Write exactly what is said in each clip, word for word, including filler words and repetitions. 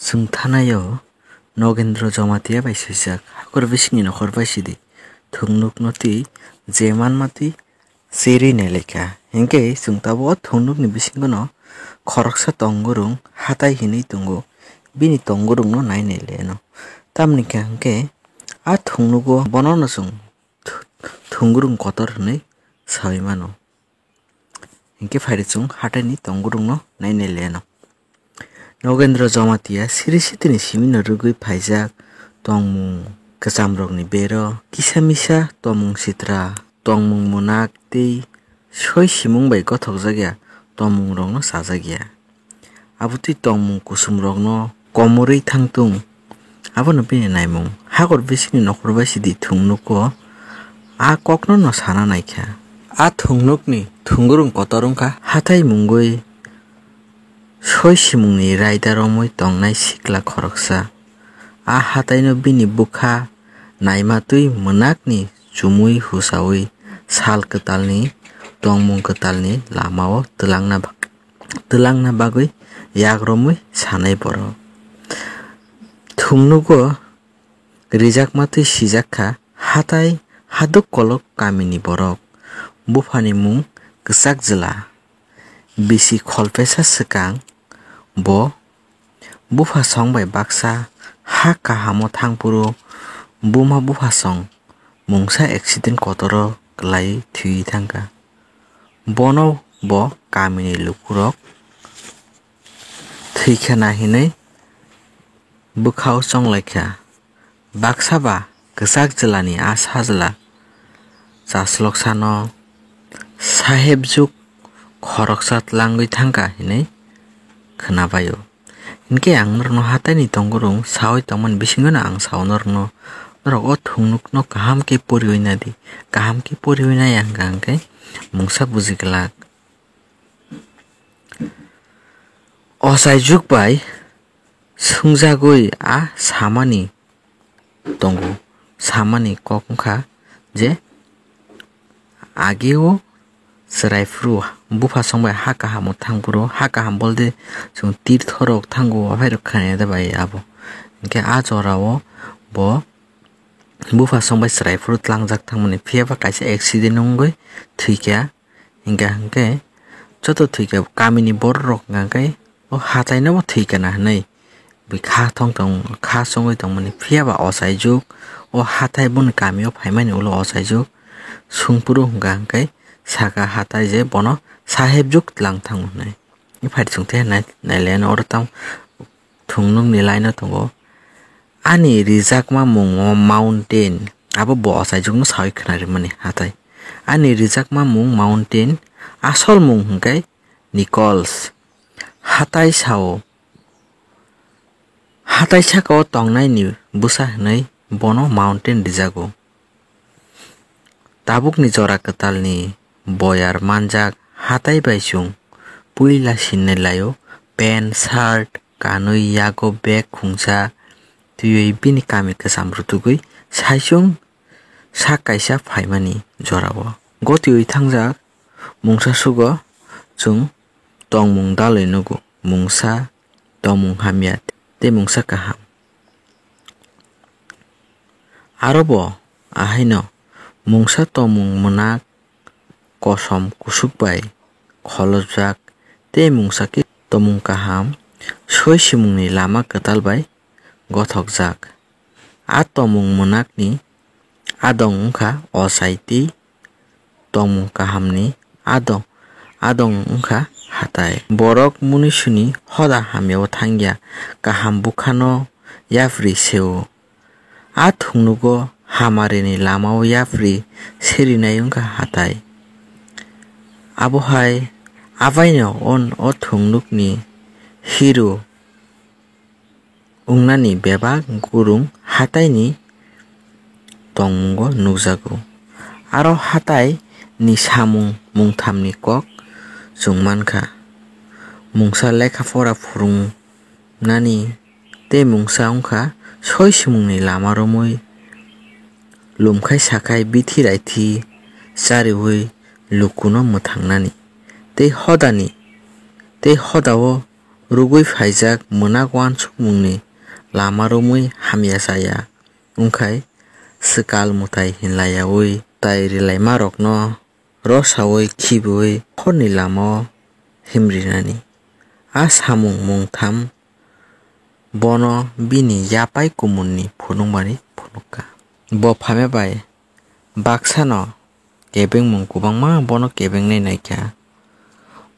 Chwng thanai-o Nogendro Jomatia bai swijak, hakor bisingni nokhor bai sidi, thungnukno twi je manma twi cherwi nai lai kha. Hinkhe chwng tabuk o thungnukni bisingono khoroksa tongurung hatai hinwi tongo, bini tongurungno nai nai le ano. Tamni kha hinkhe a thungnugo bonono chwng thu-, thungurung kotor hinwi saui mano. Hinkhe phaidi chwng hataini tongurungno nai nai le ano. Nogendro Jomatia siri sitini simino rwgwi phaijak tongmung kwchamrokni bero kisa misa tongmung sitra, tongmung mwnak tei soi simung bai gothokjak ya tongmungrokno chajak ya. Abo twi tongmung kusumrokno komorwi thangtung. Abono bini naimung. Hakor bisingni nokhor bai sidi thungnuko a kokno no sana naikha. A thungnukni thungurung kotor wngkha hatai mungwi soi simungni raida romwi tongnai sikla khoroksa. A hataino bini bwkha naimatwi mwnakni chumui husaui sal kwtalni tongmung kwtalni lamao twlangna ba-, twlangna bagwi yak romwi sanai borok. Thumnugo rijakma twi sijak kha hatai haduk kolok kamini borok. Buphani mung Kwchak Jwla. Bisi kholpesa swkang bo bupha song bai baksa ha kahamo thangphuru buma bupha song mungsa accident kotoro kwlaiwi thwiwi thangkha. Bono bo kamini lukurok thwikha na hinwi bwkhao chonglaikha. Baksa ba Kwchak Jwlani a sajla chasloksano sahebjuk khoroksa tlangwi thangkha hinwi khwnabaio. Hinkhe ang norokno hataini tongurung saui tongmani bisingono ang sao norokno, norok o thungnukno kaham khe poriui nadi, kaham khe poriui naiya hwnkha hwnkhe mungsa buji glak. Ochaijuk bai swngjagwi a samani tongo, samani kok wngkha je ageo chwrai phuru bupha song bai ha kahamo thang phuru, ha kaham bolde chwng tirtho rok thango, aphai rok khnaya da bai abo. Hinkhe a jorao bo bupha song bai chwrai phuru tlangjak thangmani, phiya ba kaisa accident wngwi thwikha. Hinkha hinkhe joto thwikha kamini borok rok hinkha khe o hatai no bo thwikha na hinwi bui kha thong tong, kha chongwi tongmani, phiya ba ochaijuk o hatai boni kamio phaimani ulo ochaijuk sungphuru hinkha hinkhe saka hatai je bono sahebjuk tlang thango hinwi. Phai chwng tei nai-, nailaino oro tamo thungnukni line o tongo. Ani rijakma mungo Mountain, abo bo ochaijuk no saui khwna rimani hatai. Ani rijakma mung Mountain, asol mung hwnkhe Nichols. Hatai sao, hatai saka o tongnai ni bwsa hinwi bono Mountain rijago. Tabukni jora kwtalni boyar manjak hatai bai chwng puila sinai laio, pant, shirt kanwi yago bag khungsa twiwi bini kami kwcham rwtugwi saichung sak kaisa phaimani jorao. Gotiwi thangjak mungsa sugo chwng tongmung dalwi nugo, mungsa tongmung hamya tei mungsa kaham. Aro bo ahaino mungsa tongmung mwnak kosom kusuk bai kholopjak tei mungsa khe tongmung kaham soi simungni lama kwtal bai gothokjak. A tongmung mwnakni adong wngkha ochai tei tongmung kahamni adong, adong wngkha hatai. Borok munisuni hoda hamyao thangya, kaham bwkhano yapri seo. A thungnugo hamarini lamao yapri serinai wngkha hatai. Abohai abaino on o thungnukni hero wngnani bebak gurung hataini tongmungo nukjago. Aro hatai ni samung mungthamni kok chwng mankha. Mungsa lekha pora phurungnani tei mungsa wngkha soi simungni lama romwi lumkhai sakhai bithi raithi chariwi lukuno mwthangnani tei hodani tei hodao Rwgwi phaijak mwnak uansukmungni lama romwi hamya chaya wngkhai, swkal mwtai hinlayaui tai rwlaimarokno rosaui khibiui horni lamao himrinani. A samung mungtham bono bini yapai kumunni phunukmani phunukha. Bo phaima bai baksano kebengmung kwbangma bono kebengnai naikha.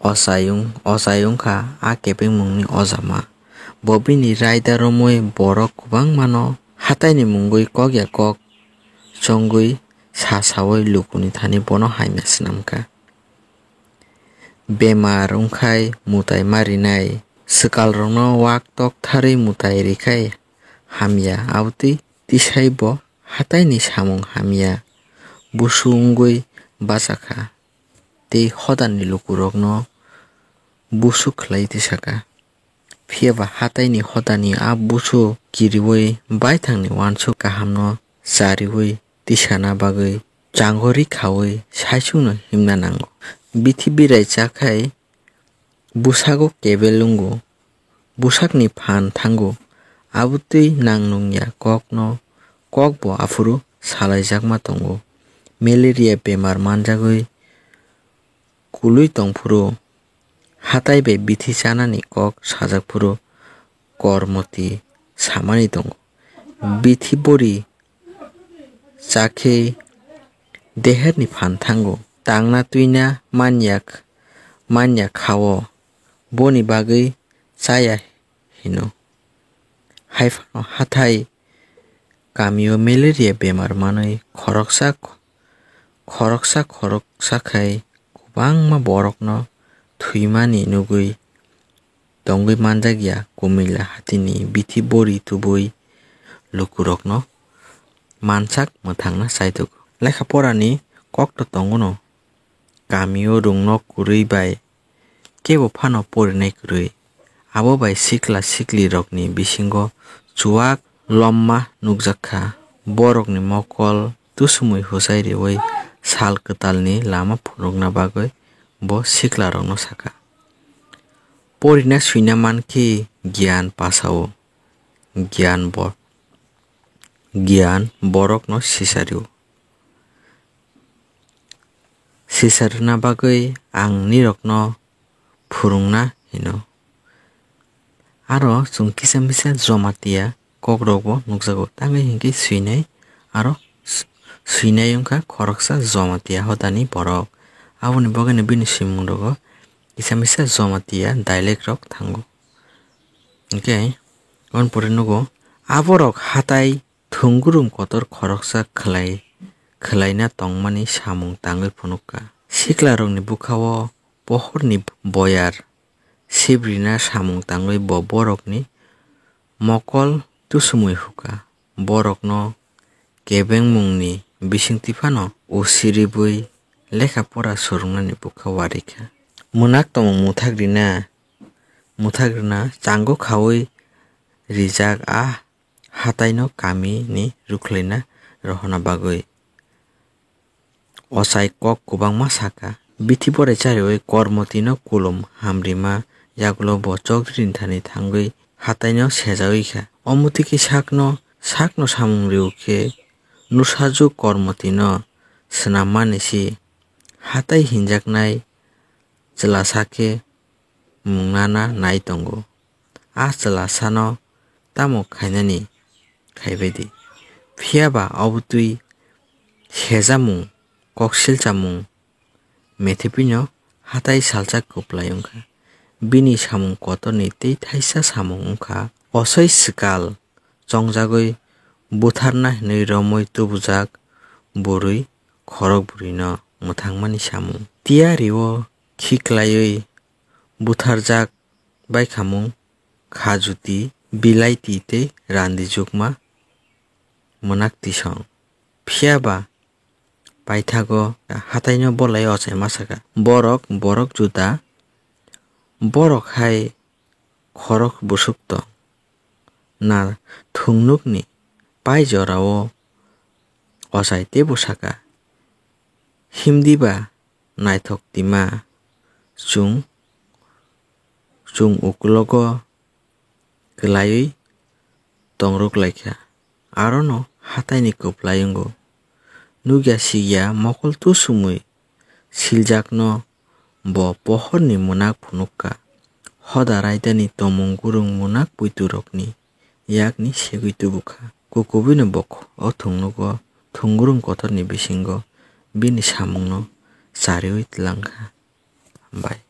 Ochai wng-, ochai wngkha a kebengmungni ojama. Bo bini raida romwi borok kwbangmano hataini mungwi kok ya kok chongwi sa saui lukuni thani bono hamya swnamkha. Bemar wngkhai mwtai ma rinai, swkalrokno wak tok tharwi mwtai rikhai hamya, abotwi tisai bo hataini samung hamya busu wngwi bachakha tei hodani lukurokno busu khlai tisakha. Phiya ba hataini hodani a busu kiriui baithangni uansuk kahamno chariui tisana bagwi changori khaui saichungno himna nango. Bithi birai chakhai bwsago kebel wngo, bwsakni phan thango, abotwi nang nungya kokno kokbo aphuru salaijakma tongo. Malaria bemar manjagwi kwlwi tongphuru hatai bai bithi chanani kok sajak phuru kormoti samani tongo. Bithi bori chakhe deherni phan thango. Tangna twina manya, manya khao, boni bagwi chaya hino. Haiphano hathai kamio malaria bemar manwi khoroksa, khoroksa khoroksa khai kwbangma borokno thwimani nugwi tongwi manjakya Kumila hatini bithi bori tubui lukurokno mansak mwthangna chaitokgo. Lekha porani kokto tongono, kamio rwngnok kwrwi bai kebo phano porinai kwrwi. Abo bai sikla siklirokni bisingo chuwak lomma nukjak kha. Borokni mokol tusumui huchai riui sal kwtalni lama phunukna bagwi bo siklarokno sakha. Porina swina mankhe giyan pasao, giyan bo-, giyan borokno sisario. Sisarna bagwi ang nirokno phwrwngna hino. Aro chwng kisa misa Jamatia kokrokbo nukjago, tamni hinkhe swinai aro s-, swinai wngkha khoroksa Jamatia hodani borok. Aboni bagwino bini swimung rogo kisa misa Jamatia dialect rok thango. Hinkhe aboni pore nugo, aborok hatai thwngwrwng kotor khoroksa khwlai, khwlaina tongmani samung tangwi phunukha. Siklarokni bwkhao pohorni boyar sibrina samung tangwi bo borokni mokol tusumui hukha. Borokno kebengmungni bisingtwi phano usiribwi lekha pora swrwngnani bwkha warikha. Mwnak tongmung mwthak rina, mwthak rina chango khaui rijak a hataino kamini rwkhlaina rohorna bagwi. Ochai kok kwbangma sakha. Bithi borai chariui Kormotino kulum hamrima yagulo bo chokdrini thani thangwi hataino sejaui kha. Omo twi khe sakno, sakno samung rw khe nusajuk Kormotino swnammani si hatai hinjaknai chwlasa khe mung nana nai tongo. A chwlasano tamo khainani khaibai di. Phiya ba obotwi sejamung, koksilchamung, Methepino hatai salsa kwplai wngkha. Bini samung kotorni tei thaisa samung wngkha, osoi swkal chongjagwi butharna hwnwi romwi tubujak bwrwi khorok bwrwino mwthangmani samung. Tiyario khiklaiwi butharjak baikhamung, khajuti, bilaiti tei randijwkma mwnak tisong. Phiya ba paithago hataino bolai ochai ma sakha, "Borok, borok juda, borok hai khorok bwswk tong na thungnukni pai jorao ochai teibo sakha, himdi ba naithok tima chwng chwng ukulogo kwlaiwi tongrwk lai kha. Arono hataini kwplai wngo. Nukya sikya mokol tusumwi siljakno bo pohorni mwnak phunuk kha. Hoda raidani tomung gurung mwnak puiturokni yakni segwi tubu kha. Kukubwino bo o thwngnugo thwngurung kotorni bisingo bini samungno chariwi tlang kha. Hambai.